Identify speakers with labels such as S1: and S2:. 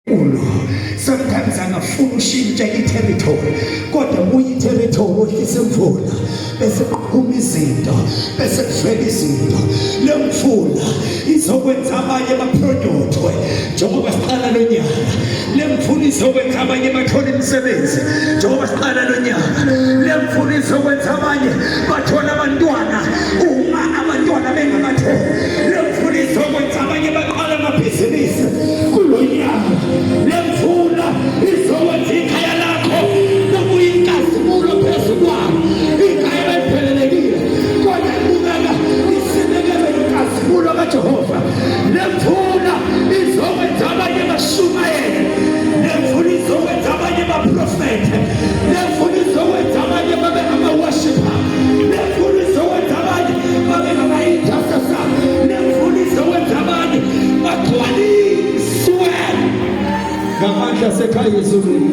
S1: uNkulunkulu sometimes angafuna ushintshe i-territory, kodwa kuyi territory ohlisa imvula bese qhuma izinto, bese kuvela izinto. Le mvula izokwenza abanye bapromothwe njengoba siqala lo nyaka. Le mvula izokwenza abanye bathole imisebenzi njengoba siqala lo nyaka. Le mvula izokwenza abanye bathole abantwana uma abantwana bengabatholi. Le mvula izokwenza abanye baqale amabhizinisi kulo nyaka. Le mvula izokwenza ikhaya lakho kubuye inkazimulo phezu kwalo. Ikhaya beliphelelekile kodwa libukeka lisinekelwe inkazimulo kaJehova. Le mvula izokwenza abanye bashumayele. Le mvula izokwenza abanye baprofethe. Le mvula izokwenza abanye babe ama-worshipper. Le mvula izokwenza abanye babe ngama-intercessor. Le mvula izokwenza abanye bagcwaliswe ngamandla asekhaya ezulwini.